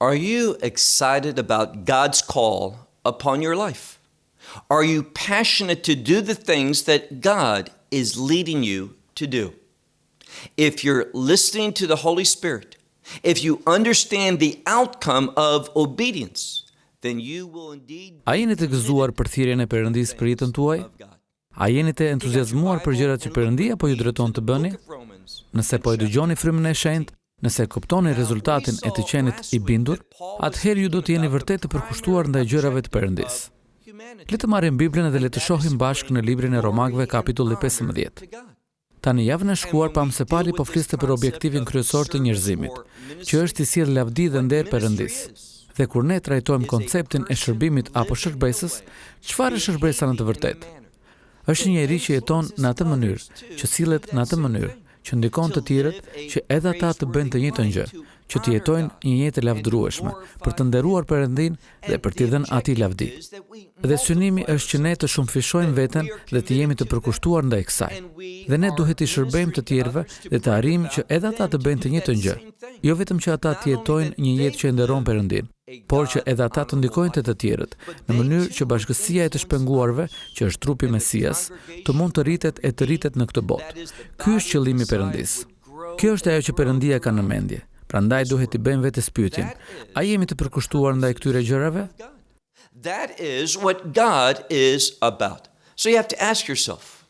Are you excited about God's call upon your life? Are you passionate to do the things that God is leading you to do? If you're listening to the Holy Spirit, if you understand the outcome of obedience, then you will indeed A jeni të gëzuar për thirrjen e Perëndisë për jetën tuaj? A jeni të entuziazmuar për gjërat që Perëndia po ju drejton të bëni? Nëse po e dëgjoni Frymën e Shenjtë, nëse e kuptoni rezultatin e të qenit i bindur, atëherë ju do të jeni vërtet të përkushtuar ndaj gjërave të Perëndisë. Le të marrim Biblën dhe le të shohim bashkë në librin e Romakëve kapitulli 15. Tani javën e shkuar pamë se Pali po fliste për objektivin kryesor të njerëzimit, që është t'i sjellë lavdi dhe nder Perëndisë. Dhe kur ne trajtojmë konceptin e shërbimit apo shërbesës, çfarë është shërbesa në të vërtetë? Është një njeri që jeton në atë mënyrë, që sillet në atë mënyrë, që ndikon të tjerët që edhe ata të bëjnë të njëjtën gjë, që të jetojnë një jetë të lavdërueshme, për të nderuar Perëndinë dhe për t'i dhënë atij lavdi. Dhe synimi është që ne të shumëfishojmë veten dhe të jemi të përkushtuar ndaj kësaj. Dhe ne duhet t'i shërbejmë të tjerëve dhe të arrijmë që edhe ata të bëjnë të njëjtën gjë, jo vetëm që ata të jetojnë një jetë që e nderon Perëndinë, por që edhe ata të ndikojnë te të tjerët, në mënyrë që bashkësia e të shpenguarve, që është trupi i Mesias, të mund të rritet e të rritet në këtë botë. Ky është qëllimi i Perëndisë. Kjo është ajo që Perëndia ka në mendje. Prandaj duhet t'i bëjmë vetes pyetjen, a jemi të përkushtuar ndaj këtyre gjërave? That is what God is about. So you have to ask yourself,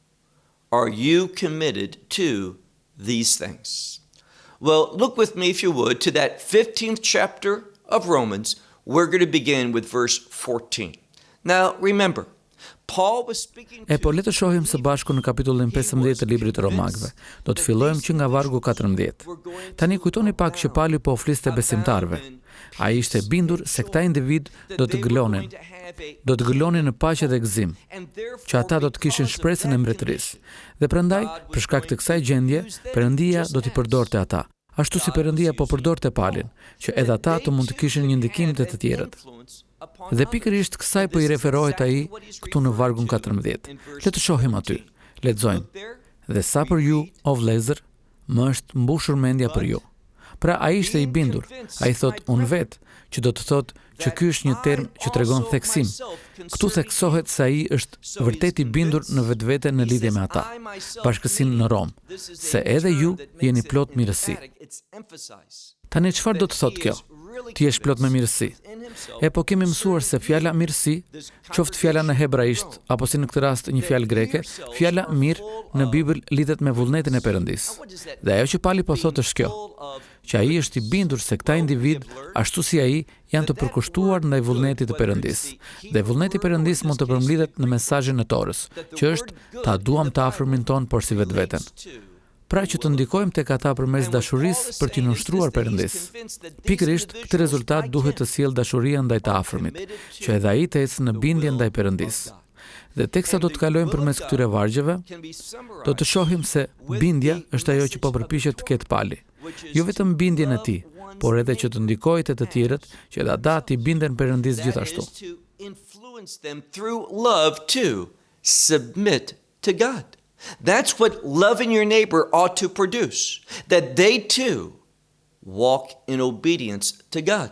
are you committed to these things? Well, look with me if you would to that 15th chapter of Romans. We're going to begin with verse 14. Now, remember, Paul was speaking E po le të shohim së bashku në kapitullin 15 të librit të Romakëve. Do të fillojmë që nga vargu 14. Tani kujtoni pak që Pali po fliste besimtarëve. Ai ishte bindur se këta individë do të gëlonin, do të gëlonin në paqe dhe gëzim, që ata do të kishin shpresën e mbretërisë. Dhe prandaj, për shkak të kësaj gjendje, Perëndia do t'i përdorte ata, ashtu si Perëndia po përdorte Palin, që edhe ata të mund të kishin një ndikim te të tjerët. Dhe pikërisht kësaj po i referohet ai këtu në vargun 14. Le të shohim aty. Lexojmë. Dhe sa për ju, o vëllezër, më është mbushur mendja për ju. Pra ai ishte i bindur. Ai thotë unë vetë, që do të thotë që ky është një term që tregon theksim. Këtu theksohet se ai është vërtet i bindur në vetvete në lidhje me ata, bashkësinë në Romë, se edhe ju jeni plot mirësi. Tani çfarë do të thotë kjo? Ti jesh plot me mirësi. E po kemi mësuar se fjala mirësi, qoftë fjala në hebraisht apo si në këtë rast një fjalë greke, fjala mirë në Bibël lidhet me vullnetin e Perëndisë. Dhe ajo që Pali po thotë është kjo, që ai është i bindur se këta individë, ashtu si ai, janë të përkushtuar ndaj vullnetit të Perëndisë. Dhe vullneti i Perëndisë mund të përmblidhet në mesazhin e Torës, që është ta duam të afërmin tonë porsi vetveten. Pra që të ndikojmë tek ata përmes dashurisë për t'i nënshtruar Perëndisë. Pikërisht këtë rezultat duhet të sjellë dashuria ndaj të afërmit, që edhe ai të ecë në bindje ndaj Perëndisë. Dhe teksa do të kalojmë përmes këtyre vargjeve, do të shohim se bindja është ajo që po përpiqet të ketë Pali. Jo vetëm bindjen e tij, por edhe që të ndikojë te të tjerët, që edhe ata t'i binden Perëndisë gjithashtu. Influence them through love to submit to God. That's what loving your neighbor ought to produce, that they too walk in obedience to God.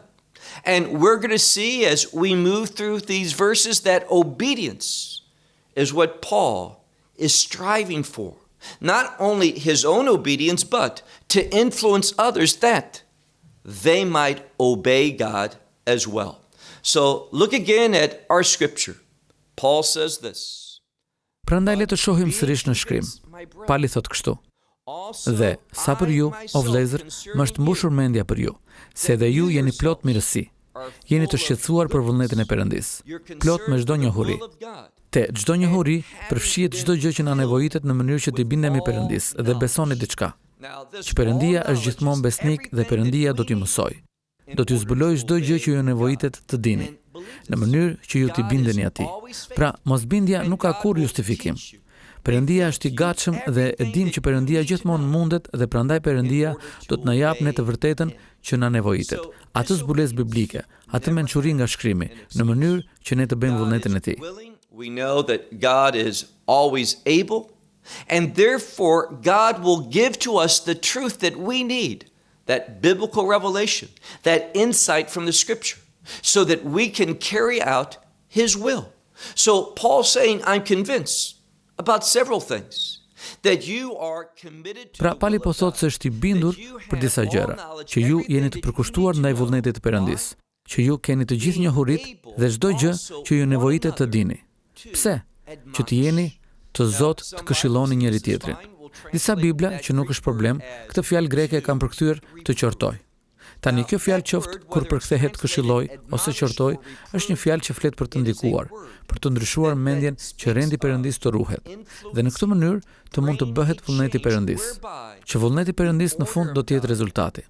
And we're going to see as we move through these verses that obedience is what Paul is striving for. Not only his own obedience, but to influence others that they might obey God as well. So look again at our scripture. Paul says this. Prandaj le të shohim sërish në shkrim. Pali thotë kështu: Dhe sa për ju, o vëllezër, më është mbushur mendja për ju, se edhe ju jeni plot mirësi. Jeni të shqetësuar për vullnetin e Perëndisë, plot me çdo njohuri. Te çdo njohuri përfshihet çdo gjë që na nevojitet në mënyrë që t'i bindemi Perëndisë dhe besoni diçka. Që Perëndia është gjithmonë besnik dhe Perëndia do t'ju mësojë. Do t'ju zbulojë çdo gjë që ju nevojitet të dini, në mënyrë që ju t'i bindeni atij. Pra, mosbindja nuk ka kurrë justifikim. Perëndia është i gatshëm dhe e dimë që Perëndia gjithmonë mundet dhe prandaj Perëndia do të na japë ne të vërtetën që na nevojitet. Atë zbulesë biblike, atë mençuri nga shkrimi, në mënyrë që ne të bëjmë vullnetin e tij. We know that God is always able and therefore God will give to us the truth that we need. That biblical revelation, that insight from the scripture, so that we can carry out his will. So Paul's saying, I'm convinced about several things. That you are committed to Pra Pali po thotë se është i bindur për disa gjëra, që ju jeni të përkushtuar ndaj vullnetit të Perëndisë, që ju keni të gjithë njohuritë dhe çdo gjë që ju nevojitet të dini. Pse? Që të jeni të zotë të këshilloni njëri tjetrin. Disa Bibla, që nuk është problem, këtë fjalë greke e kanë përkthyer të qortoj. Tani kjo fjalë qoftë kur përkthehet këshilloj ose qortoj, është një fjalë që flet për të ndikuar, për të ndryshuar mendjen që rendi i Perëndisë të ruhet. Dhe në këtë mënyrë të mund të bëhet vullneti i Perëndisë. Që vullneti i Perëndisë në fund do të jetë rezultati.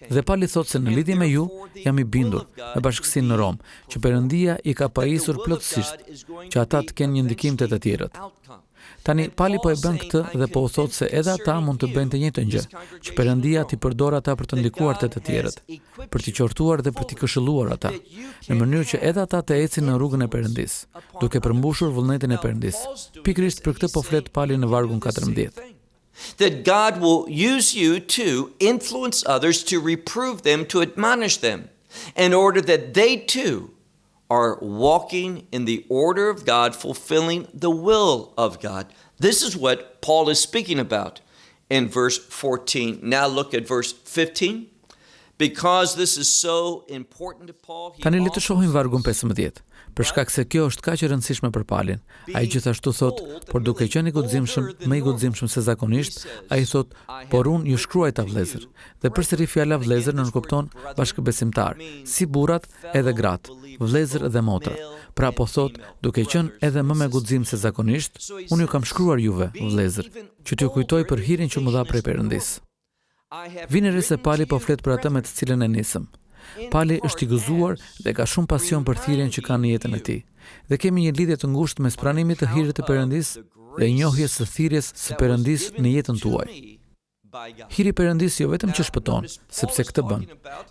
Dhe Pali thotë se në lidhje me ju jam i bindur, me bashkësinë në Romë, që Perëndia i ka pajisur plotësisht, që ata të kenë një ndikim te të tjerët. Tani, Pali po e bën këtë dhe po u thotë se edhe ata mund të bëjnë të njëjtën gjë, që Perëndia t'i përdorë ata për të ndikuar te të tjerët, për t'i qortuar dhe për t'i këshilluar ata, në mënyrë që edhe ata të ecin në rrugën e Perëndisë, duke përmbushur vullnetin e Perëndisë. Pikërisht për këtë po flet Pali në vargun 14. That God will use you to influence others, to reprove them, to admonish them, in order that they too are walking in the order of God, fulfilling the will of God. This is what Paul is speaking about in verse 14. Now look at verse 15. Because this is so important to Paul, he Tani le të shohim vargun 15. Për shkak se kjo është kaq e rëndësishme për Palin, ai gjithashtu thotë, por duke qenë i guximshëm, më i guximshëm se zakonisht, ai thotë, por unë ju shkruajta vëllezër. Dhe përsëri fjala vëllezër nënkupton bashkëbesimtar, si burrat edhe gratë, vëllezër dhe motra. Pra po thotë, duke qenë edhe më me guxim se zakonisht, unë ju kam shkruar juve, vëllezër, që t'ju kujtoj për hirin që më dha prej Perëndisë. Vini re se Pali po flet për atë me të cilën e nisëm. Pali është i gëzuar dhe ka shumë pasion për thirrjen që ka në jetën e tij. Dhe kemi një lidhje të ngushtë mes pranimit të hirit të Perëndisë dhe njohjes së thirrjes së Perëndisë në jetën tuaj. Hiri i Perëndisë jo vetëm që shpëton, sepse këtë bën.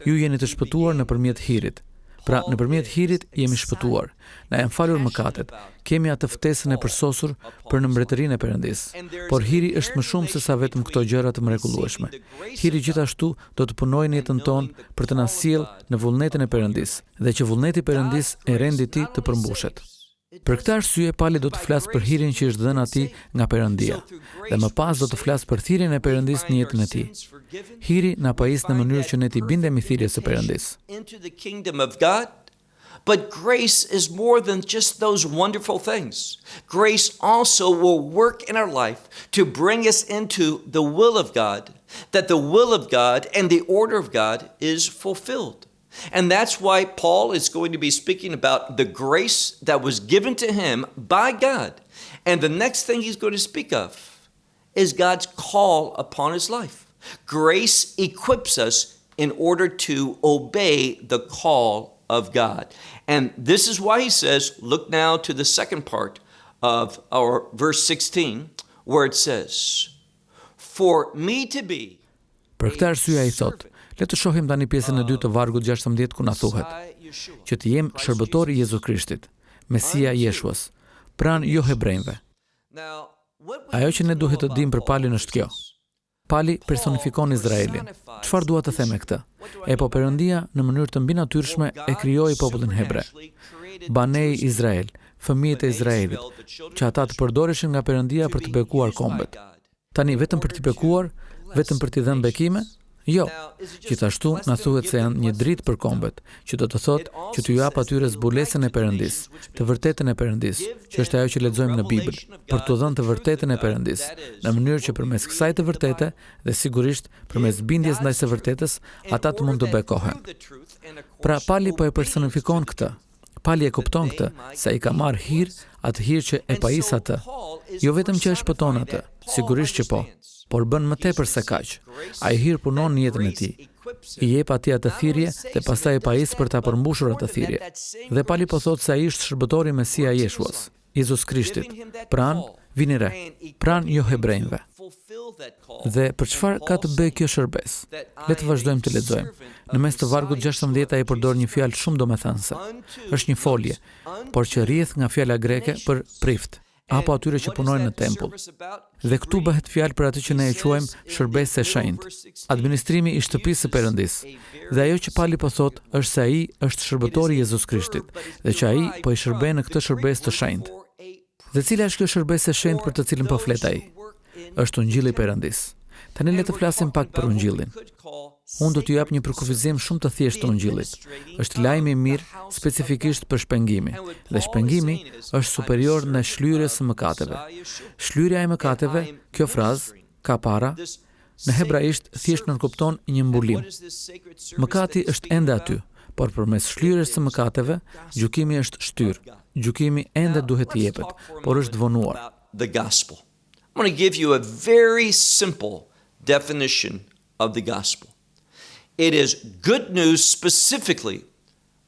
Ju jeni të shpëtuar nëpërmjet hirit. Pra, nëpërmjet hirit jemi shpëtuar. Na janë falur mëkatet. Kemi atë ftesën e përsosur për në mbretërinë e Perëndisë. Por hiri është më shumë se sa vetëm këto gjëra të mrekullueshme. Hiri gjithashtu do të punojë në jetën tonë për të na sjellë në vullnetin e Perëndisë dhe që vullneti i Perëndisë e rendi i tij të përmbushet. Për këtë arsye Pali do të flasë për hirin që i është dhënë atij nga Perëndia dhe më pas do të flasë për thirrjen e Perëndisë në jetën e tij. Hiri na pajis në mënyrë që ne t'i bindemi thirrjes së Perëndisë. Into the kingdom of God. But grace is more than just those wonderful things. Grace also will work in our life to bring us into the will of God, that the will of God and the order of God is fulfilled. And that's why Paul is going to be speaking about the grace that was given to him by God. And the next thing he's going to speak of is God's call upon his life. Grace equips us in order to obey the call of God. And this is why he says, look now to the second part of our verse 16, where it says, For me to be Për këtë arsye ai thotë, le të shohim tani pjesën e dytë të vargut 16 ku na thuhet, që të jem shërbëtor i Jezu Krishtit, Mesia Jeshuas, pranë jo hebrejve. Ajo që ne duhet të dimë për Palin është kjo. Pali personifikon Izraelin. Çfarë dua të them me këtë? E po Perëndia në mënyrë të mbinatyrshme e krijoi popullin hebre. Banei Izrael, fëmijët e Izraelit, që ata të përdoreshin nga Perëndia për të bekuar kombet. Tani vetëm për t'i bekuar, vetëm për t'i dhënë bekime? Jo. Gjithashtu na thuhet se janë një dritë për kombet, që do të thotë që t'ju jap atyre zbulesën e Perëndisë, të vërtetën e Perëndisë, që është ajo që lexojmë në Bibël, për t'u dhënë të vërtetën e Perëndisë, në mënyrë që përmes kësaj të vërtete dhe sigurisht përmes bindjes ndaj së vërtetës, ata të mund të bekohen. Pra Pali po e personifikon këtë. Pali e kupton këtë, se ai ka marrë hir, atë hir që e pajis atë. Jo vetëm që e shpëton atë, sigurisht që po, por bën më tepër se kaq. Ai hir punon në jetën e tij. I jep atij atë thirrje dhe pastaj e pajis për ta përmbushur atë thirrje. Dhe Pali po thotë se ai është shërbëtori Mesia Jeshuas, Jezus Krishtit, pranë, vini re, pranë jo hebrejve. Dhe për çfarë ka të bëjë kjo shërbesë? Le të vazhdojmë të lexojmë. Në mes të vargut 16 ai përdor një fjalë shumë domethënëse. Është një folje, por që rrjedh nga fjala greke për prift. apo atyre që punojnë në tempull. Dhe këtu bëhet fjalë për atë që ne e quajmë shërbesë e shenjtë, administrimi i shtëpisë së Perëndisë. Dhe ajo që Pali po thotë është se ai është shërbëtori i Jezus Krishtit dhe që ai po i shërben në këtë shërbesë të shenjtë. Dhe cila është kjo shërbesë e shenjtë për të cilën po flet ai? Është Ungjilli i Perëndisë. Tani le të flasim pak për Ungjillin. Unë do t'ju jap një përkufizim shumë të thjeshtë të Ungjillit. Është lajmi i mirë specifikisht për shpengimin, dhe shpengimi është superior ndaj shlyerjes së mëkateve. Shlyerja e mëkateve, kjo frazë, kapara, në hebraisht thjesht nënkupton një mbulim. Mëkati është ende aty, por përmes shlyerjes së mëkateve, gjykimi është shtyrë. Gjykimi ende duhet të jepet, por është vonuar. The gospel. I'm going to give you a very simple definition of the gospel. It is good news specifically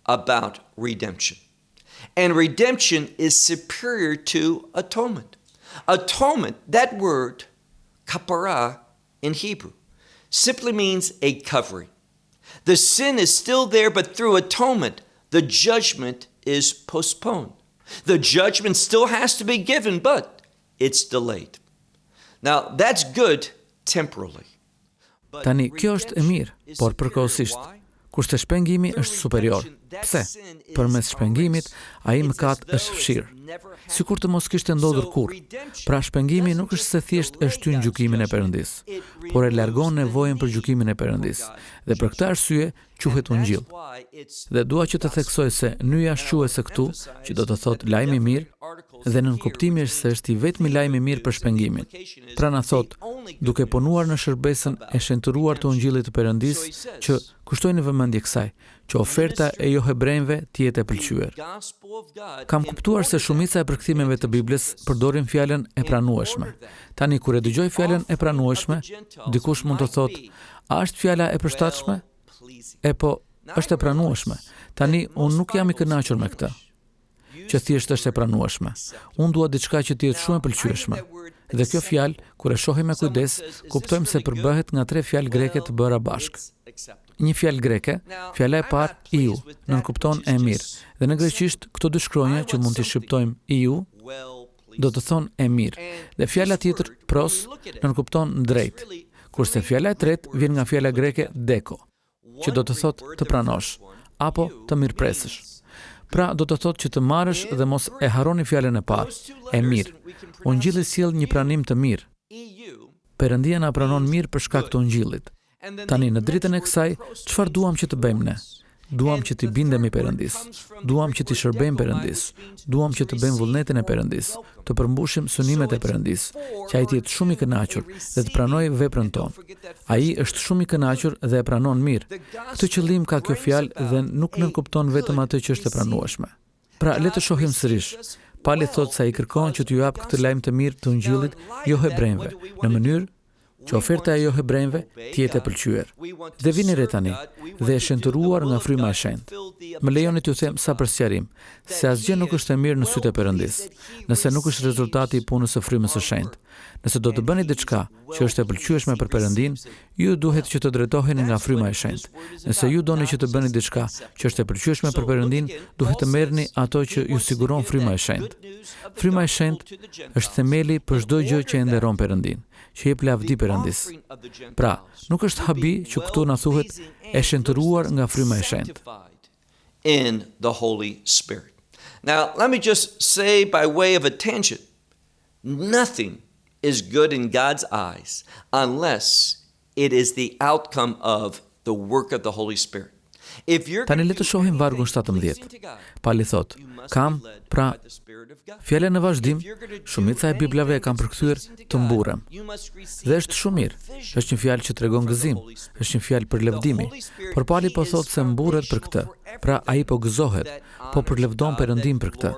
about redemption. And redemption is superior to atonement. Atonement, that word, kapara in Hebrew, simply means a covering. The sin is still there, but through atonement, the judgment is postponed. The judgment still has to be given, but it's delayed. Now, that's good temporally. Tani, kjo është e mirë, por përkohësisht, kurse shpengimi është superior. Pse? Përmes shpengimit, ai mëkat është fshirë. Sikur të mos kishte ndodhur kurrë. Pra shpengimi nuk është se thjesht e shtyn gjykimin e Perëndisë, por e largon nevojën për gjykimin e Perëndisë. Dhe për këtë arsye quhet ungjill. Dhe dua që të theksoj se nyja shquese këtu, që do të thotë lajm i mirë, dhe nënkuptimi është se është i vetmi lajm i mirë për shpengimin. Pra na thotë, duke punuar në shërbesën e shenjtëruar të ungjillit të Perëndisë, që kushtojnë vëmendje kësaj, që oferta e johebrenjve të jetë e pëlqyer. Kam kuptuar se shumica e përkthimeve të Biblës përdorin fjalën e pranueshme. Tani kur e dëgjoj fjalën e pranueshme, dikush mund të thotë, a është fjala e përshtatshme? E po, është e pranueshme. Tani unë nuk jam i kënaqur me këtë që thjesht është e pranueshme. Unë dua diçka që të jetë shumë e pëlqyeshme. Dhe kjo fjalë, kur e shohim me kujdes, kuptojmë se përbëhet nga tre fjalë greke të bëra bashkë. Një fjalë greke, fjala e parë iu, nënkupton e mirë. Dhe në greqisht këto dy shkronja që mund t'i shqiptojmë iu, do të thonë e mirë. Dhe fjala tjetër pros nënkupton drejt. Kurse fjala e tretë vjen nga fjala greke deko, që do të thotë të pranosh apo të mirëpresësh. Pra do të thotë që të marrësh dhe mos e harroni fjalën e parë, e mirë. Ungjilli sjell një pranim të mirë. Perëndia na pranon mirë për shkak të ungjillit. Tani në dritën e kësaj, çfarë duam që të bëjmë ne? Duam që t'i bindemi Perëndisë. Duam që t'i shërbejmë Perëndisë. Duam që të bëjmë vullnetin e Perëndisë, të përmbushim synimet e Perëndisë, që ai të jetë shumë i kënaqur dhe të pranojë veprën tonë. Ai është shumë i kënaqur dhe e pranon mirë. Këtë qëllim ka kjo fjalë dhe nuk nënkupton vetëm atë që është e pranueshme. Pra, le të shohim sërish. Pali thotë se ai kërkon që t'ju japë këtë lajm të mirë të Ungjillit johebrenjve, në mënyrë që oferta e johebrenjve të jetë e pëlqyer. Dhe vini re tani, dhe e shenjtëruar nga fryma e shenjtë. Më lejoni t'ju them sa për sqarim, se asgjë nuk është e mirë në sytë e Perëndisë, nëse nuk është rezultati i punës së frymës së shenjtë. Nëse do të bëni diçka që është e pëlqyeshme për Perëndinë, ju duhet që të drejtoheni nga fryma e shenjtë. Nëse ju doni që të bëni diçka që është e pëlqyeshme për Perëndinë, duhet të merrni ato që ju siguron fryma e shenjtë. Fryma e shenjtë është themeli për çdo gjë që e nderon Perëndinë, që jep lavdi Perëndisë. Pra, nuk është habi që këtu na thuhet e shenjtëruar nga fryma e shenjtë. In the Holy Spirit. Now, let me just say by way of a tangent, nothing is good in God's eyes unless it is the outcome of the work of the Holy Spirit. Tani le të shohim vargun 17. Pali thotë, kam, pra, fjala në vazhdim, shumica e Biblave e kanë përkthyer të mburrem. Dhe është shumë mirë. Është një fjalë që tregon gëzim, është një fjalë përlëvdimi. Por Pali po thotë se mburret për këtë. Pra ai po gëzohet, po përlëvdon Perëndinë për këtë.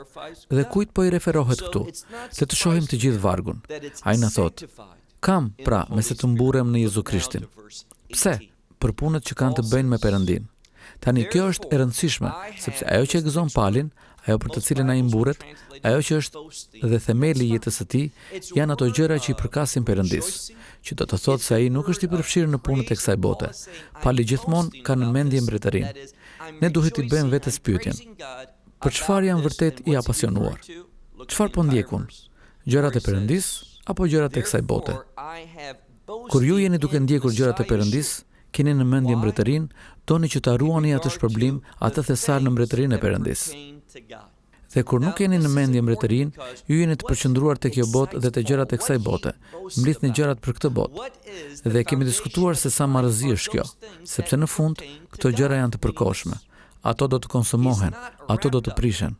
Dhe kujt po i referohet këtu? Le të shohim të gjithë vargun. Ai na thotë, kam, pra, me se të mburrem në Jezu Krishtin. Pse? Për punët që kanë të bëjnë me Perëndinë. Tani kjo është e rëndësishme, sepse ajo që e gëzon Palin, ajo për të cilën ai mburret, ajo që është dhe themeli i jetës së tij, janë ato gjëra që i përkasin Perëndisë, që do të thotë se ai nuk është i përfshirë në punët e kësaj bote. Pali gjithmonë ka në mendje mbretërinë. Ne duhet t'i bëjmë vetes pyetjen: Për çfarë jam vërtet i apasionuar? Çfarë po ndjek unë? Gjërat e Perëndisë apo gjërat e kësaj bote? Kur ju jeni duke ndjekur gjërat e Perëndisë, keni në mendje mbretërinë, doni që ta ruani atë shpërblim, atë thesar në mbretërinë e Perëndisë. Dhe kur nuk keni në mendje mbretërinë, ju jeni të përqendruar te kjo botë dhe te gjërat e kësaj bote, mblidhni gjërat për këtë botë. Dhe kemi diskutuar se sa marrëzi është kjo, sepse në fund, këto gjëra janë të përkohshme. Ato do të konsumohen, ato do të prishen,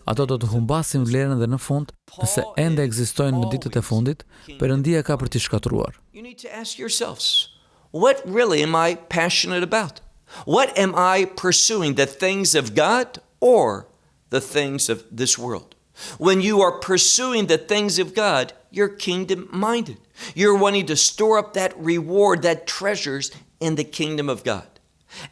ato do të humbasin vlerën dhe në fund, nëse ende ekzistojnë në ditët e fundit, Perëndia ka për t'i shkatërruar. You need to ask yourselves, what really am I passionate about? What am I pursuing, the things of God or the things of this world? When you are pursuing the things of God, you're kingdom minded. You're wanting to store up that reward, that treasures in the kingdom of God.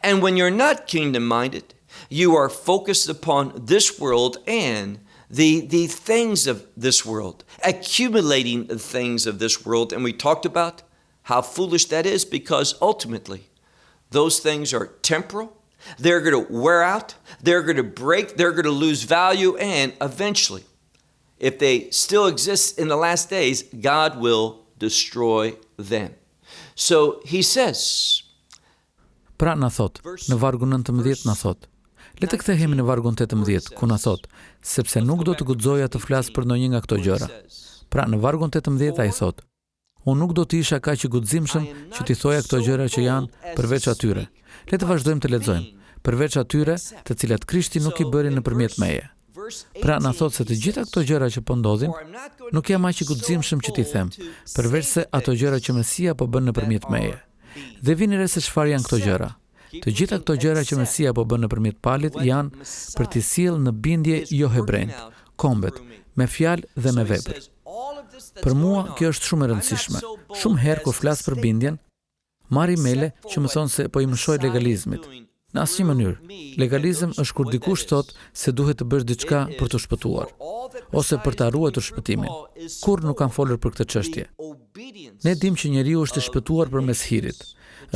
And when you're not kingdom minded, you are focused upon this world and the, the things of this world, accumulating the things of this world. And we talked about how foolish that is because ultimately those things are temporal. They're going to wear out, they're going to break, they're going to lose value, and eventually, if they still exist in the last days, God will destroy them. So he says, Pra na thotë, në vargun 19 na thotë, Le të kthehemi në vargun 18, ku na thotë, sepse nuk do të guxoja të flas për ndonjë nga këto gjëra. Pra në vargun 18 ai thotë, unë nuk do të isha kaq i guximshëm që t'i thoja këto gjëra që janë përveç atyre. Le të vazhdojmë të lexojmë. Përveç atyre, të cilat Krishti nuk i bëri nëpërmjet meje. Pra na thotë se të gjitha këto gjëra që po ndodhin, nuk jam aq i guximshëm që t'i them, përveç se ato gjëra që Mesia po bën nëpërmjet meje. Dhe vini re se çfarë janë këto gjëra. Të gjitha këto gjëra që Mesia po bën nëpërmjet Palit janë për t'i sjellë në bindje jo hebrenjtë, kombet, me fjalë dhe me vepër. Për mua kjo është shumë e rëndësishme. Shumë herë kur flas për bindjen, marr emaile që më thonë se po i mëshoj legalizmit. Në asnjë mënyrë. Legalizëm është kur dikush thotë se duhet të bësh diçka për të shpëtuar ose për ta ruajtur shpëtimin. Kurrë nuk kam folur për këtë çështje. Ne dimë që njeriu është i shpëtuar përmes hirit.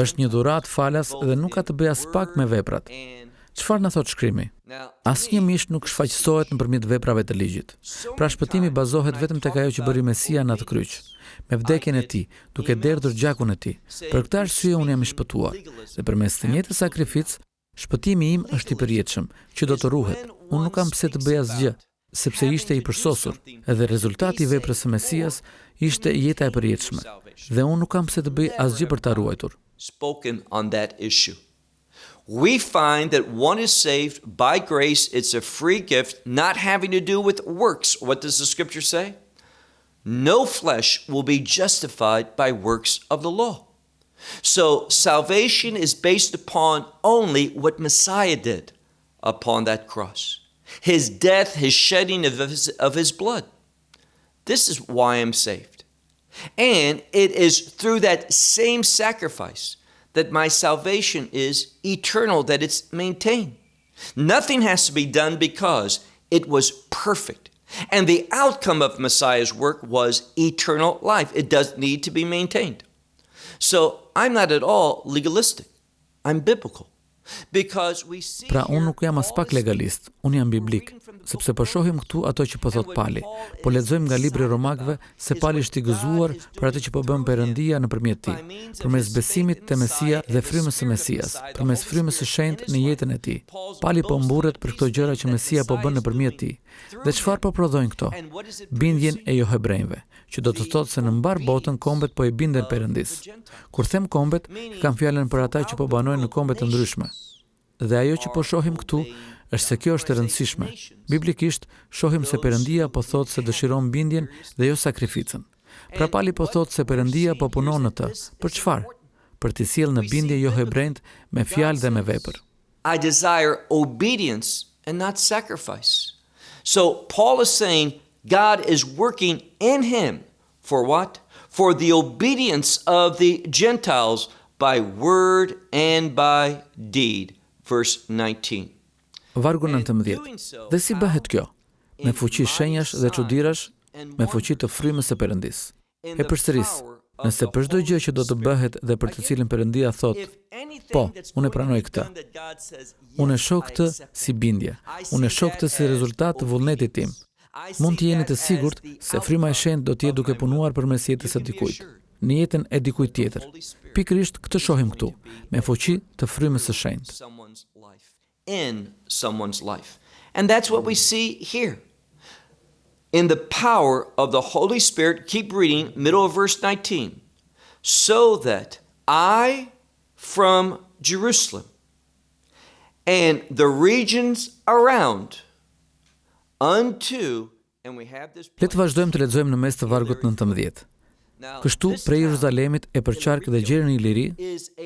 Është një dhuratë falas dhe nuk ka të bëjë aspak me veprat. Çfarë na thotë shkrimi? Asnjë mish nuk shfajësohet nëpërmjet veprave të ligjit. Pra shpëtimi bazohet vetëm tek ajo që bëri Mesia në atë kryq, me vdekjen e tij, duke derdhur gjakun e tij. Për këtë arsye unë jam i shpëtuar. Dhe përmes të njëjtës sakrificë, shpëtimi im është i përjetshëm, që do të ruhet. Unë nuk kam pse të bëj asgjë, sepse ishte i përsosur, edhe rezultati i veprës së Mesias ishte jeta e përjetshme, dhe unë nuk kam pse të bëj asgjë për ta ruajtur. Spoken on that issue. We find that one is saved by grace. It's a free gift, not having to do with works. What does the scripture say? No flesh will be justified by works of the law. So salvation is based upon only what Messiah did upon that cross. His death, his shedding of his, of his blood. This is why I'm saved. And it is through that same sacrifice that my salvation is eternal, that it's maintained. Nothing has to be done because it was perfect. And the outcome of Messiah's work was eternal life. It does need to be maintained. So I'm not at all legalistic. I'm biblical. Because we see Pra unë nuk jam aspak legalist, unë jam biblik, sepse po shohim këtu ato që po thot Pali. Po lexojmë nga libri Romakëve se Pali është i gëzuar për atë që po bën Perëndia nëpërmjet tij, përmes besimit te Mesia dhe frymës së Mesias, përmes frymës së shenjtë në jetën e tij. Pali po mburret për këto gjëra që Mesia po bën nëpërmjet tij. Dhe çfarë po prodhojnë këto? Bindjen e johebrenjve, që do të thotë se në mbarë botën kombet po i binden Perëndisë. Kur them kombet, kam fjalën për ata që po banojnë në kombe të ndryshme. Dhe ajo që po shohim këtu është se kjo është e rëndësishme. Biblikisht shohim se Perëndia po thotë se dëshiron bindjen dhe jo sakrificën. Pra Pali po thotë se Perëndia po punon në të. Për çfarë? Për t'i sjellë në bindje jo hebrenjt me fjalë dhe me vepër. I desire obedience and not sacrifice. So Paul is saying God is working in him for what? For the obedience of the Gentiles by word and by deed. Verse 19. Vargu 19. Dhe si bëhet kjo? Me fuqi shenjash dhe çudirash, me fuqi të frymës së Perëndisë. E përsëris, nëse për çdo gjë që do të bëhet dhe për të cilën Perëndia thotë, po, unë e pranoj këtë. Unë e shoh këtë si bindje. Unë e shoh këtë si rezultat të vullnetit tim. Mund të jeni të sigurt se Fryma e Shenjtë do të jetë duke punuar përmes jetës së dikujt, në jetën e dikujt tjetër. Pikërisht këtë shohim këtu, me fuqi të Frymës së Shenjtë. In someone's life. And that's what we see here. In the power of the Holy Spirit, keep reading, middle of verse 19. So that I from Jerusalem and the regions around unto and we have this Le të vazhdojmë të lexojmë në mes të vargut 19. Kështu, prej Jeruzalemit e përqark dhe gjer në Iliri,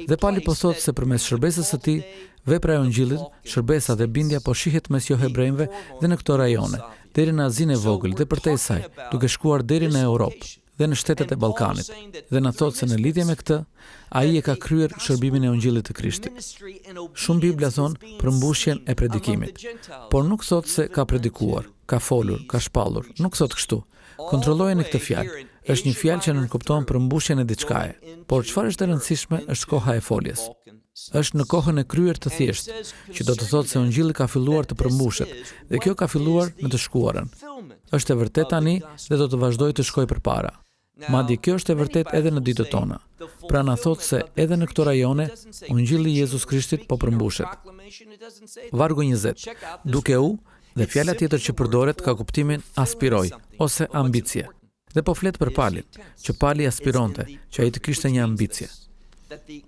dhe Pali po thotë se përmes shërbesës së tij, vepra e Ungjillit, shërbesa dhe bindja po shihet mes johebrejve dhe në këto rajone, deri në Azinë e Vogël dhe përtej saj, duke shkuar deri në Europë dhe në shtetet e Ballkanit. Dhe na thotë se në lidhje me këtë, ai e ka kryer shërbimin e Ungjillit të Krishtit. Shumë Bibla thonë përmbushjen e predikimit, por nuk thotë se ka predikuar, ka folur, ka shpallur, nuk thotë kështu. Kontrollojeni këtë fjalë. Është një fjalë që nënkupton përmbushjen e diçkaje. Por çfarë është e rëndësishme është koha e foljes. Është në kohën e kryer të thjeshtë, që do të thotë se Ungjilli ka filluar të përmbushet, dhe kjo ka filluar në të shkuarën. Është e vërtetë tani dhe do të vazhdojë të shkojë përpara. Madje kjo është e vërtetë edhe në ditët tona. Pra na thotë se edhe në këto rajone Ungjilli i Jezus Krishtit po përmbushet. Vargu 20. Duke u, dhe fjala tjetër që përdoret ka kuptimin aspiroj ose ambicie. Dhe po flet për Palin, që Pali aspironte, që ai të kishte një ambicie.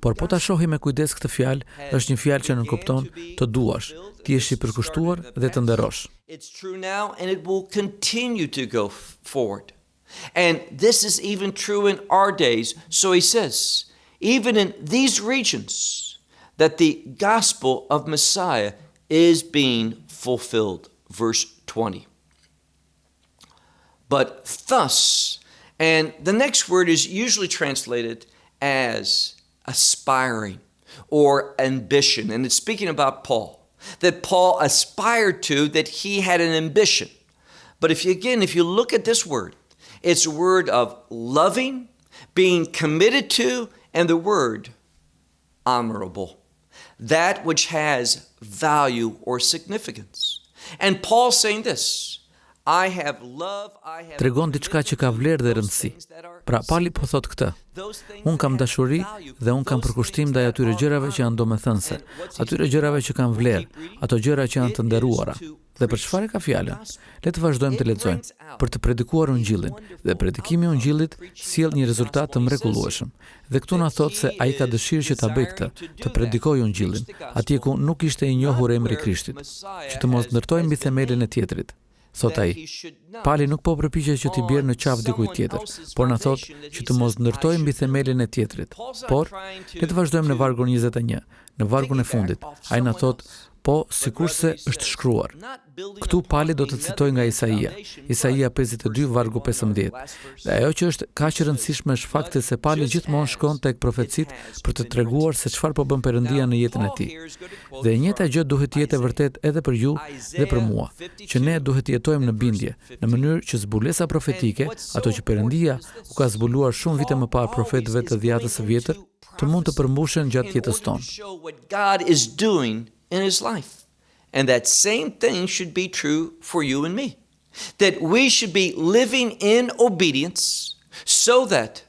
Por po ta shohim me kujdes këtë fjalë, është një fjalë që nënkupton të duash, të jesh i përkushtuar dhe të nderosh. It's true now and it will continue to go forward. And this is even true in our days. So he says, even in these regions, that the gospel of Messiah is being fulfilled. Verse 20. But thus, and the next word is usually translated as aspiring or ambition. And it's speaking about Paul, that Paul aspired to, that he had an ambition. But if you, again, if you look at this word, it's a word of loving, being committed to, and the word honorable, that which has value or significance. And Paul's saying this, I have love, I have Tregon diçka që ka vlerë dhe rëndësi. Pra Pali po thotë këtë. Unë kam dashuri dhe unë kam përkushtim ndaj atyre gjërave që janë domethënëse, atyre gjërave që kanë vlerë, ato gjëra që janë të nderuara. Dhe për çfarë ka fjalën? Le të vazhdojmë të lexojmë. Për të predikuar Ungjillin, dhe predikimi i Ungjillit sjell një rezultat të mrekullueshëm. Dhe këtu na thotë se ai ka dëshirë që ta bëjë këtë, të predikojë Ungjillin, atje ku nuk ishte i njohur emri i Krishtit, që të mos ndërtojë mbi themelin e tjetrit. Thot ai. Pali nuk po përpiqet që t'i bjerë në qafë dikujt tjetër, por na thotë që të mos ndërtojë mbi themelin e tjetrit. Por, le të vazhdojmë në vargun 21, në vargun e fundit. Ai na thotë, po sikurse është shkruar. Këtu Pali do të citojë nga Isaia, Isaia 52, vargu 15. Dhe ajo që është kaq e rëndësishme është fakti se Pali gjithmonë shkon tek profecitë për të treguar se çfarë po bën Perëndia në jetën e tij. Dhe e njëjta gjë duhet të jetë e vërtetë edhe për ju dhe për mua, që ne duhet të jetojmë në bindje, në mënyrë që zbulesa profetike, ato që Perëndia u ka zbuluar shumë vite më parë profetëve të dhjatës së vjetër, të mund të përmbushen gjatë jetës tonë. What God is doing in his life. And that same thing should be true for you and me. That we should be living in obedience so that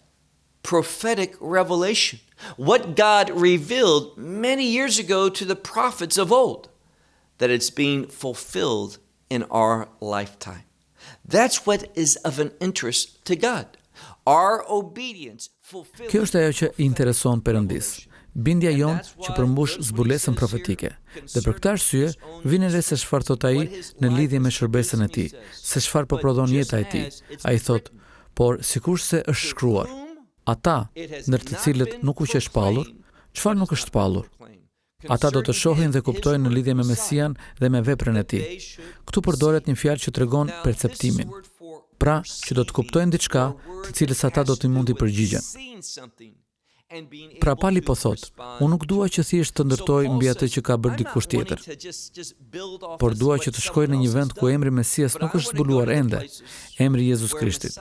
prophetic revelation, what God revealed many years ago to the prophets of old, that it's being fulfilled in our lifetime. That's what is of an interest to God. Our obedience fulfilling Kjo është ajo që i intereson Perëndisë. Bindja jonë që përmbush zbulesën profetike. Dhe për këtë arsye, vini re se çfarë thot ai në lidhje me shërbesën e tij, se çfarë po prodhon jeta e tij. Ai thot, por sikurse është shkruar, ata ndër të cilët nuk u qe shpallur, çfarë nuk është shpallur? Ata do të shohin dhe kuptojnë në lidhje me Mesian dhe me veprën e tij. Këtu përdoret një fjalë që tregon perceptimin. Pra, që do të kuptojnë diçka, të cilës ata do të mund t'i përgjigjen. Pra Pali po thot, unë nuk dua që thjesht të ndërtoj mbi atë që ka bërë dikush tjetër, por dua që të shkoj në një vend ku emri Mesias nuk është zbuluar ende, emri Jezus Krishtit,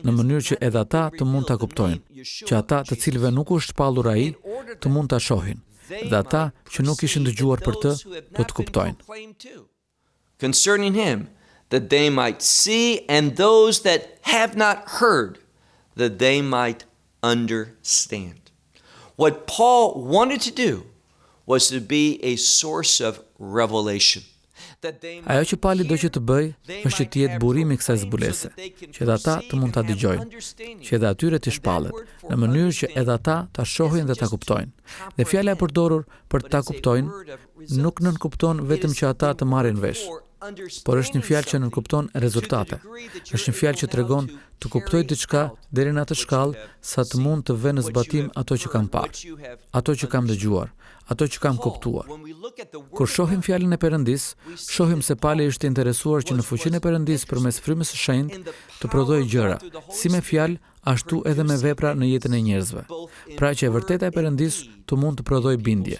në mënyrë që edhe ata të mund ta kuptojnë, që ata të cilëve nuk u është shpallur ai, të mund ta shohin, dhe ata që nuk ishin dëgjuar për të, do të kuptojnë. Concerning him, that they might see, and those that have not heard, that they might understand. What Paul wanted to do was to be a source of revelation. Ajo që Pali do që të bëjë është që të jetë burimi i kësaj zbulese, që edhe ata të mund ta dëgjojnë, që edhe atyre t'i shpallet, në mënyrë që edhe ata ta shohin dhe ta kuptojnë. Dhe fjala e përdorur për ta kuptojnë nuk nënkupton vetëm që ata të marrin vesh, por është një fjalë që nënkupton rezultate. Është një fjalë që tregon të kuptoj diçka deri në atë shkallë sa të mund të vë në zbatim ato që kam parë, ato që kam dëgjuar, ato që kam kuptuar. Kur shohim fjalën e Perëndisë, shohim se Pali është interesuar që në fuqinë e Perëndisë përmes frymës së shenjtë të prodhojë gjëra, si me fjalë, ashtu edhe me vepra në jetën e njerëzve. Pra që e vërteta e Perëndisë të mund të prodhojë bindje.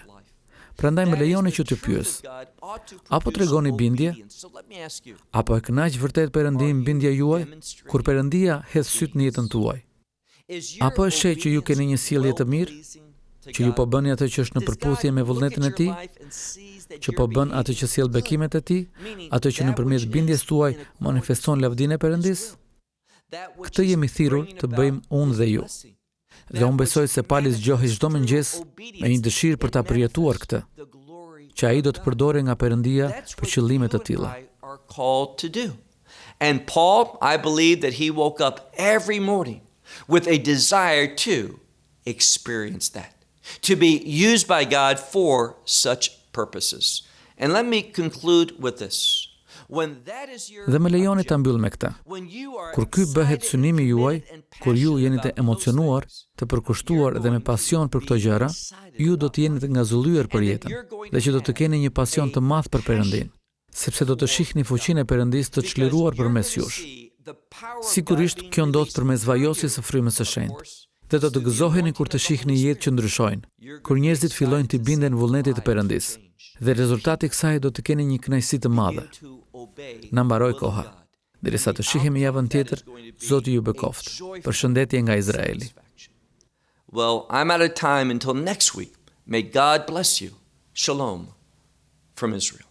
Prandaj më lejoni që t'ju pyes. Apo tregoni bindje? Apo e kënaq vërtet Perëndinë bindja juaj kur Perëndia hedh sytë në jetën tuaj? Apo e sheh që ju keni një sjellje të mirë? Që ju po bëni atë që është në përputhje me vullnetin e Tij? Që po bën atë që sjell bekimet e Tij, atë që nëpërmjet bindjes tuaj manifeston lavdinë e Perëndisë? Këtë jemi thirrur të bëjmë unë dhe ju. Dhe unë besoj se Pali zgjohej çdo mëngjes me një dëshirë për ta përjetuar këtë, që ai do të përdorej nga Perëndia për qëllime të tilla. And Paul, I believe that he woke up every morning with a desire to experience that, to be used by God for such purposes. And let me conclude with this. When that is your Dhe më lejoni ta mbyll me këtë. Kur ky bëhet synimi juaj, kur ju jeni të emocionuar, të përkushtuar dhe me pasion për këto gjëra, ju do të jeni të ngazëllyer për jetën dhe që do të keni një pasion të madh për Perëndinë, sepse do të shihni fuqinë e Perëndisë të çliruar përmes jush. Sigurisht kjo ndodh përmes vajosjes së frymës së shenjtë. Dhe do të gëzoheni kur të shihni jetë që ndryshojnë, kur njerëzit fillojnë të binden vullnetit të Perëndisë. Dhe rezultati i kësaj do të keni një kënaqësi të madhe. Na mbaroi koha. Derisa të shihemi javën tjetër, Zoti ju bekoftë. Përshëndetje nga Izraeli. Well, I'm out of time until next week. May God bless you. Shalom from Israel.